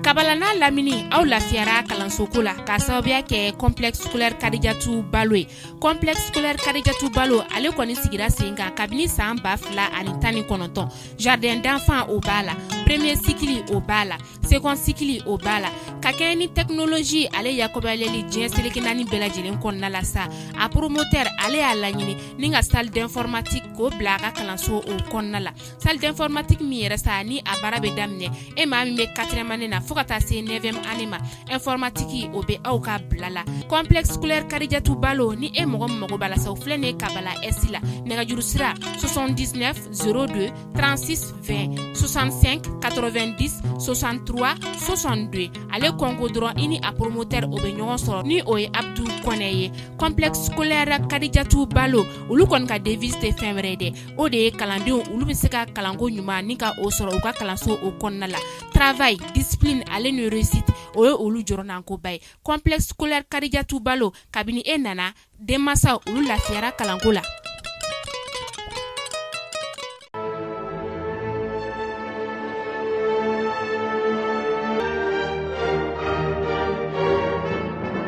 Kabala n'a lamini, aw lafiyara kalansoko la k'a sababuya kɛ Complexe scolaire Kadijatu Balo ye. Complexe scolaire Kadijatu Balo, ale kɔni sigira sen kan kabini san 2019. Jardin d'enfant, o b'a la, premier cycle, o b'a la, second cycle, o b'a la. Ka kɛɲɛ ni technologie ale yakɔbayaleli diɲɛ seleke naani bɛɛ lajɛlen kɔnɔna la sa, a promoteur, ale y'a laɲini ni ka salle d'informatique k'o bila a ka kalanso o kɔnɔna la. Salle d'informatique min yɛrɛ sa, ni a baara bɛ daminɛ e maa min bɛ quatrième année na fo ka taa se neuvième année ma, informatique, o bɛ aw ka bila la. Complexe scolaire Kadijatu Balo, ni e mɔgɔ min mago b'a la sa, o filɛ nin ye Kabala Est la. Nɛgɛjuru sira: 79 02 36 20, 65 90 63 62. Ale kɔnko dɔrɔn, i ni a promoteur, o bɛ ɲɔgɔn sɔrɔ, ni o ye Abdu Kɔnɛ ye. Complexe scolaire Kadijatu Balo, olu kɔni ka devise tɛ fɛn wɛrɛ ye dɛ, o de ye kalandenw olu bɛ se ka kalanko ɲuman ni ka o sɔrɔ u ka kalanso o kɔnɔna la. Travail, discipline ale ni réussite, o ye olu jɔrɔnankoba ye. Complexe scolaire Kadijatu Balo, kabini e nana, denmansaw olu lafiyara kalanko la.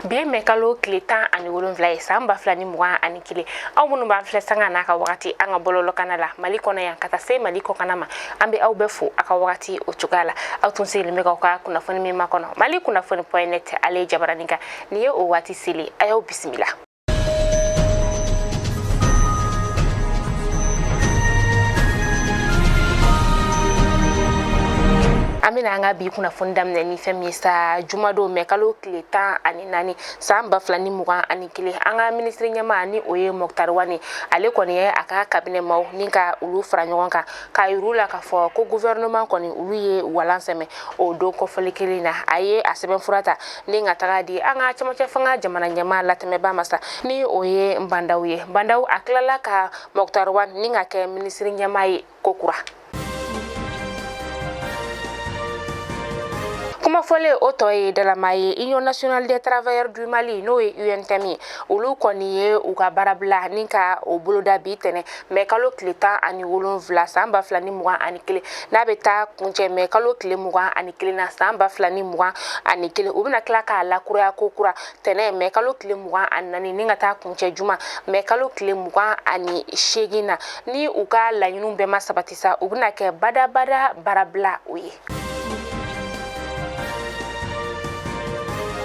Bi mɛ kalo tile 17 ye, san 2021. Aw minnu b'an filɛ sanga n'a ka wagati an ka bɔlɔlɔkana la Mali kɔnɔ yan ka taa se Mali kɔkana ma, an bɛ aw bɛɛ fo a ka wagati o cogoya la. Aw tun sigilen bɛ k'aw ka kunnafoni min makɔnɔ, Mali kunnafoni.net, ale ye jabaranin kan. Nin ye o waati seli, a y'aw bisimila. An bɛna an ka bi kunnafoni daminɛ ni fɛn min ye sa, jumadon mɛ kalo tile 14, san 2021, an ka minisiri ɲɛmaa, ni o ye Moctar Ouane, ale kɔni ye a ka cabinet maaw ni ka olu fara ɲɔgɔn kan k'a yir'u la k'a fɔ ko gouvernement kɔni, olu ye walan sɛmɛ. O don kɔfɔli kelen na, a ye a sɛbɛnfura ta ni ka taga di an ka cɛmancɛ fanga jamana ɲɛmaa latɛmɛba ma sa, ni o ye Bah N'Daw ye. Bah N'Daw, a tilala ka Moctar Ouane ni ka kɛ minisiri ɲɛmaa ye kokura. Kuma fɔlen o tɔ ye dalama ye, Union nationale des travailleurs du Mali, n'o ye UNTM ye, olu kɔni ye u ka baarabila ni ka o boloda bi tɛnɛ mɛ kalo tile 17, san 2021, n'a bɛ taa kuncɛ mɛ kalo tile 21 na, san 2021. U bɛna tila k'a lakuraya ko kura tɛnɛ mɛ kalo tile 24 ni ka taa kuncɛ juma mɛ kalo tile 28 na. Ni u ka laɲiniw bɛɛ ma sabati sa, u bɛna kɛ badabada baarabila o ye.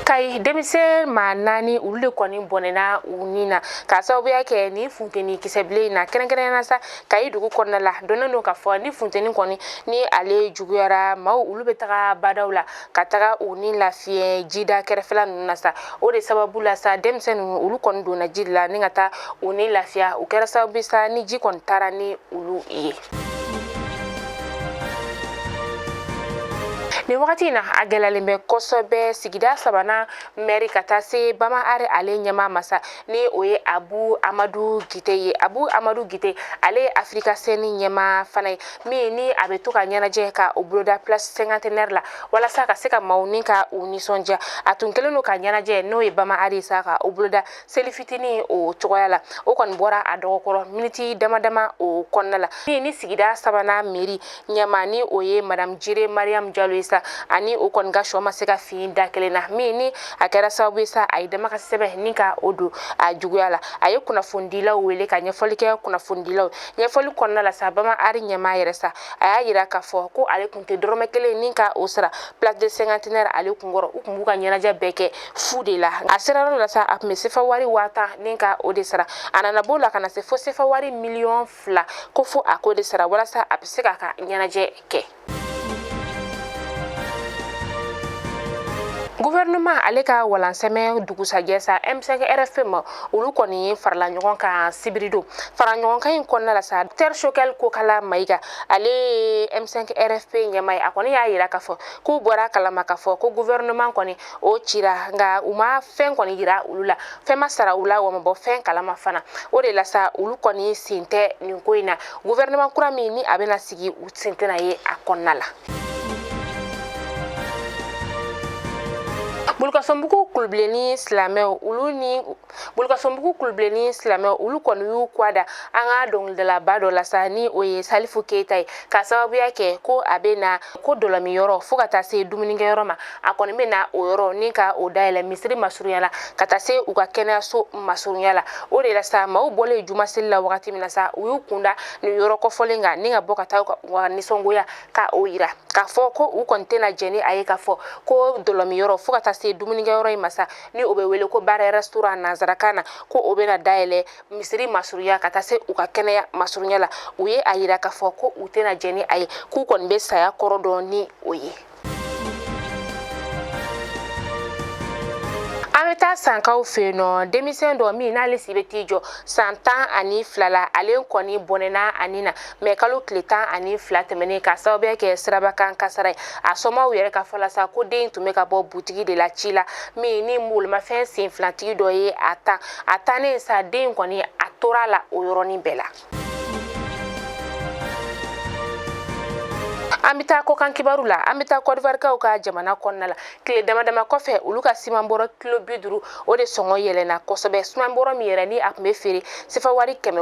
Kayi, denmisɛn maa naani, olu de kɔni bɔnɛna u ni na k'a sababuya kɛ ni funteni kisɛbilen in na, kɛrɛnkɛrɛnnenya sa Kayi dugu kɔnɔna la. Dɔnnen don k'a fɔ ni funteni kɔni ni ale juguyara, maaw olu bɛ taga badaw la ka taga u ni lafiɲɛ jida kɛrɛfɛla ninnu na sa. O de sababu la sa, denmisɛn ninnu, olu kɔni donna ji de la ni ka taa u ni lafiya. O kɛra sababu sa ni ji kɔni taara ni olu ye. Nin wagati in na, a gɛlɛyalen bɛ kosɛbɛ sigida sabanan mɛri ka taa se Bama Are ale ɲɛmaa ma sa, ni o ye Abu Amadu Gite ye. Abu Amadu Gite, ale ye Afirika sɛni ɲɛmaa fana ye, min ni a bɛ to ka ɲɛnajɛ ka o boloda Place Cinquantenaire la walasa ka se ka maaw ni ka u nisɔndiya. A tun kɛlen don ka ɲɛnajɛ, n'o ye Bama Are sa, ka o boloda seli fitinin o cogoya la. O kɔni bɔra a dɔgɔkɔrɔ miniti dama dama o kɔnɔna la. Ni sigida sabanan mairie ɲɛmaa, ni o ye Madame Jire Mariam Jalo ye sa, ani o kɔni ka sɔ ma se ka fin da kelen na, min ni a kɛra sababu ye sa, a ye damakasi sɛbɛn ni ka o don a juguya la. A ye kunnafonidilaw wele ka ɲɛfɔli kɛ kunnafonidilaw. Ɲɛfɔli kɔnɔna la sa, Bama Ari ɲɛmaa yɛrɛ sa, a y'a yira k'a fɔ ko ale tun tɛ dɔrɔmɛ kelen ni ka o sara Place de Cinquantenaire ale kunkɔrɔ. U tun b'u ka ɲɛnajɛ bɛɛ kɛ fu de la. A sera yɔrɔ la sa, a tun bɛ sefa wari 10 000 ni ka o de sara. A nana b'o la ka na se fo sefa wari miliyɔn 2, ko fo a k'o de sara walasa a bɛ se k'a ka ɲɛnajɛ kɛ. Gouvernement ale ka walansɛmɛ dugusajɛ sa, M5 RFP ma, olu kɔni ye farala ɲɔgɔn kan sibiridon. Fara ɲɔgɔn kan in kɔnɔna la sa, Docteur Choguel Kokala Mayiga, ale ye M5 RFP ɲɛmaa ye, a kɔni y'a yira k'a fɔ k'u bɔra kalama k'a fɔ ko gouvernement kɔni o cira, nka u ma fɛn kɔni yira olu la, fɛn ma sara u la, wa ma bɔ fɛn kalama fana. O de la sa, olu kɔni sen tɛ nin ko in na. Gouvernement kura min ni a bɛna sigi, u sen tɛna ye a kɔnɔna la. Bulukasɔnbugu kulubilenni silamɛw, olu ni Bulukasunbugu kulubilenni silamɛw, olu kɔni y'u kwa da an ka dɔnkilidalaba dɔ la sa, ni o ye Salifu Keyita ye, k'a sababuya kɛ ko a bɛ na ko dɔlɔminyɔrɔ fo ka taa se dumunikɛyɔrɔ ma. A kɔni bɛ na o yɔrɔ ni ka o dayɛlɛ misiri masurunya la ka taa se u ka kɛnɛyaso masurunya la. O de la sa, maaw bɔlen jumaseli la wagati min na sa, u y'u kunda nin yɔrɔ kɔfɔlen kan ni ka bɔ ka taa u ka nisɔngoya ka o yira k'a fɔ ko u kɔni tɛna jɛn ni a ye k'a fɔ ko dɔlɔminyɔrɔ fo ka taa se dumunikɛyɔrɔ in ma sa, ni o bɛ wele ko bar restaurant nansarakan na, ko o bɛna dayɛlɛ misiri masurunya ka taa se u ka kɛnɛya masurunya la. U ye a yira k'a fɔ ko u tɛna jɛn ni a ye, k'u kɔni bɛ saya kɔrɔ dɔn ni o ye. An bɛ taa Sankaw fɛ yen nɔ. Denmisɛn dɔ min n'ale si bɛ t'i jɔ san 12 la, ale kɔni bɔnɛna a ni na mɛ kalo tile 12 tɛmɛnen, ka sababuya kɛ sirabakan kasara ye. A somaw yɛrɛ ka fɔ la sa, ko den tun bɛ ka bɔ butigi de la ci la, min ni bolimafɛn sen filatigi dɔ ye a ta. A tannen sa, den kɔni a tora a la o yɔrɔnin bɛɛ la. An bɛ taa kɔkan kibaru la. An bɛ taa Kɔdiwarikaw ka jamana kɔnɔna la. Tile dama dama kɔfɛ, olu ka simanbɔrɔ kilo 50, o de sɔngɔ yɛlɛnna kosɛbɛ. Simanbɔrɔ min yɛrɛ ni a tun bɛ feere sefa wari 700,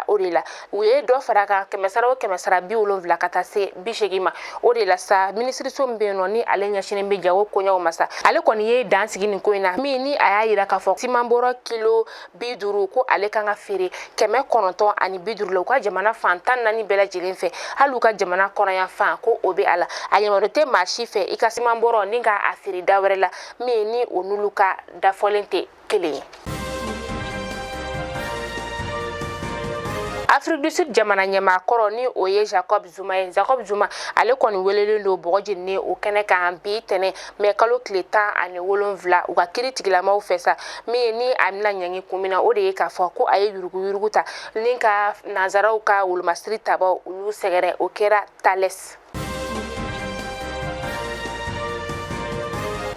o de la u ye dɔ fara kan kɛmɛ sara o kɛmɛ sara 70 ka taa se 80 ma. O de la sa, minisiriso min bɛ yen nɔ ni ale ɲɛsinnen bɛ jago koɲɛw ma sa, ale kɔni ye dan sigi nin ko in na, min ni a y'a yira k'a fɔ simanbɔrɔ kilo 50, ko ale kan ka feere 950 la u ka jamana fan 14 bɛɛ lajɛlen fɛ, hali u ka jamana kɔnɔya fan, ko o bɛ a la. A yamaru tɛ maa si fɛ i ka simanbɔrɔ ni ka a feere da wɛrɛ la min ni o n'olu ka dafɔlen tɛ kelen ye. Afrique du Sud jamana ɲɛmaa kɔrɔ, ni o ye Jacob Zuma ye, Jacob Zuma ale kɔni welelen don bɔgɔ jeninen o kɛnɛ kan bi tɛnɛ mɛ kalo tile 17, u ka kiri tigilamaw fɛ sa, min ni a bɛna ɲangi kun min na, o de ye k'a fɔ ko a ye yuruguyurugu ta ni ka nansaraw ka wolomasiri tabaw olu sɛgɛrɛ. O kɛra Thales.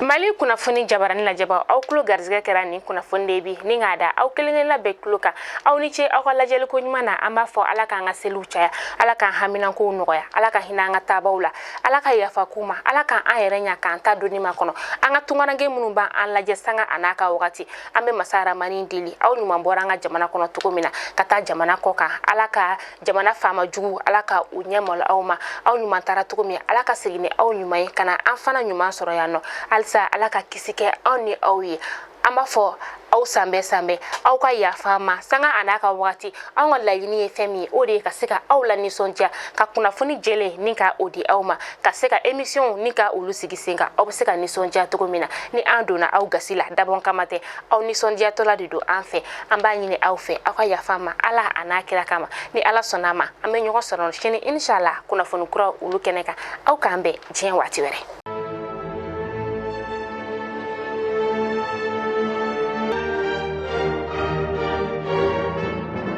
Mali kunnafoni jabarani lajɛbaw, aw tulo garisɛgɛ kɛra nin kunnafoni de bi ni k'a da aw kelen-kelenna bɛɛ tulo kan. Aw ni ce aw ka lajɛli ko ɲuman na. An b'a fɔ Ala k'an ka seliw caya, Ala k'an haminankow nɔgɔya, Ala ka hinɛ an ka taabaw la, Ala ka yafa k'u ma, Ala k'an an yɛrɛ ɲa k'an ta donni ma kɔnɔ. An ka tunkaranke minnu b'an lajɛ sanga a n'a ka wagati, an bɛ masa Ramani deli, aw ɲuman bɔra an ka jamana kɔnɔ cogo min na ka taa jamana kɔ kan, Ala ka jamana faama jugu, Ala ka u ɲɛ malo aw ma. Aw ɲuman taara cogo min, Ala ka segin ni aw ɲuman ye ka na an fana ɲuman sɔrɔ yan nɔ. Halisa Ala ka kisi kɛ aw ni aw ye. An b'a fɔ aw sanbɛ sanbɛ, aw ka yafa ma sanga a n'a ka wagati. Anw ka laɲini ye fɛn min ye, o de ye ka se ka aw la nisɔndiya, ka kunnafoni jɛlen ni ka o di aw ma, ka se ka émission ni ka olu sigi sen kan, aw bɛ se ka nisɔndiya cogo min na. Ni an donna aw gasi la, dabɔn kama tɛ, aw nisɔndiyatɔla de don an fɛ. An b'a ɲini aw fɛ, aw ka yafa ma Ala a n'a kira kama. Ni Ala sɔnna a ma, an bɛ ɲɔgɔn sɔrɔ sini inshallah kunnafoni kura olu kɛnɛ kan. Aw k'an bɛn diɲɛ waati wɛrɛ.